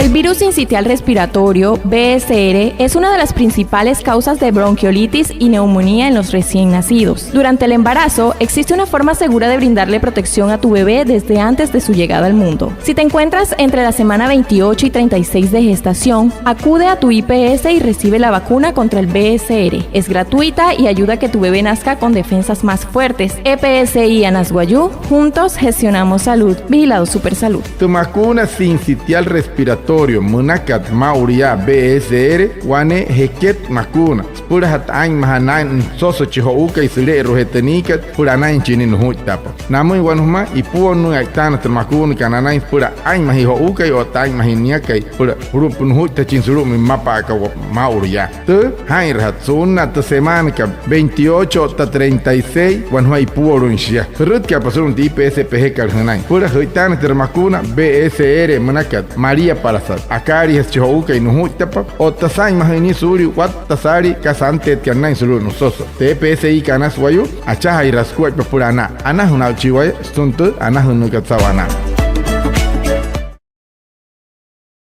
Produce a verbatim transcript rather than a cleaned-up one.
El virus sincitial respiratorio, V S R, es una de las principales causas de bronquiolitis y neumonía en los recién nacidos. Durante el embarazo, existe una forma segura de brindarle protección a tu bebé desde antes de su llegada al mundo. Si te encuentras entre la semana veintiocho y treinta y seis de gestación, acude a tu I P S y recibe la vacuna contra el V S R. Es gratuita y ayuda a que tu bebé nazca con defensas más fuertes. E P S I Anas Wayuu, juntos gestionamos salud. Vigilado Supersalud. Tü makuuna sincitial respiratorio münakat maa'ulu yaa V S R, wane jeket makuuna. Süpülajatü aa'inmajaa naa'in nüsoso chi jo'uukai süle'eru'ujee tü niikat süpüla anainjachin nia nujuittapa. Namüin wane jümaa ipuolu'u e'itaanüin tü makuunakat anain süpüla aa'inmajia jo'uukai otta aa'inmajia niakai süpüla sulu'upünaa nujuittajachin sulu'umüin mmapa'aka maa'ulu yaa. Tü jaa'inrajatü su'unnaa tü semaanakat veintiocho otta treinta y seis, wane jümaa ipuolu'uin shia. Jürütka'apa sulu'umüin tü I P S pejekat jünain süpüla e'itaanüin tü makuuna V S R münakat maliapalasat. Akaaliijasa chi jo'uukai nujuittapa otta saa'inmajüin nia suulia watta saalii kasa anteetkat naa'in sulu'u nüsoso. Tü E P S I Anas Wayuu, achajaajiraasü sukuaippa süpüla anaa. Anajüna aa'uchii waya sütüma tü anajünnüükat saa'u anaa.